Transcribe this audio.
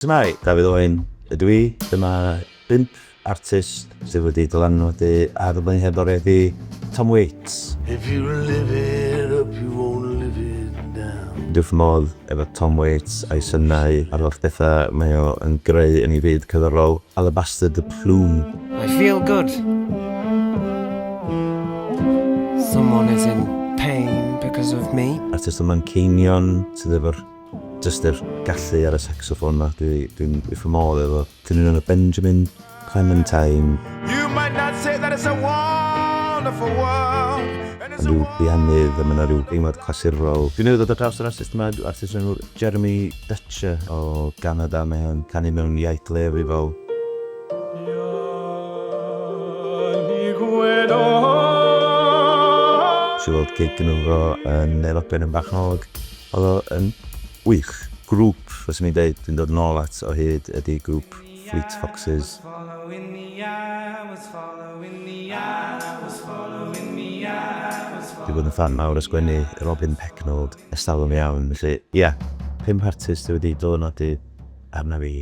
Shwmae, Dafydd Owen ydw i. Dyma bump artist sydd wedi dylanwadu ar fy ngherddoriaeth i, Tom Waits. If you live it up, you won't live it down. Dwi wrth fy modd efo Tom Waits a'i synau a'r holl bethau mae o yn greu yn ei fyd cerddorol. Alabaster the Plume. I feel good. Someone is in pain because of me. Artist o Manceinion sydd efo'r Jyst yr gallu ar y saxophone 'ma, dwi dwi'n wrth fy modd efo. Dyn nhw'n y Benjamin Clementine. You might not say that it's a wonderful world and it's a Rhyw bianydd a ma' 'na ryw deimlad clasurol. Dwi newydd ddod ar draws yr artist yma, artist o'r enw Jeremy Dutcher o Ganada, mae o'n canu mewn iaith leiafrifol. Nes i weld gig gynno fo yn Aeroplane yn Bangkok. Oedd o yn wych. Grŵp, fyswn i'n deud, dwi'n dod nôl at o hyd ydy grŵp Fleet Foxes. Dwi 'di bod yn ffan mawr o sgwennu Robin Pecknold ers talwm iawn, felly ia, pump artist sy wedi dylanwadu arna fi.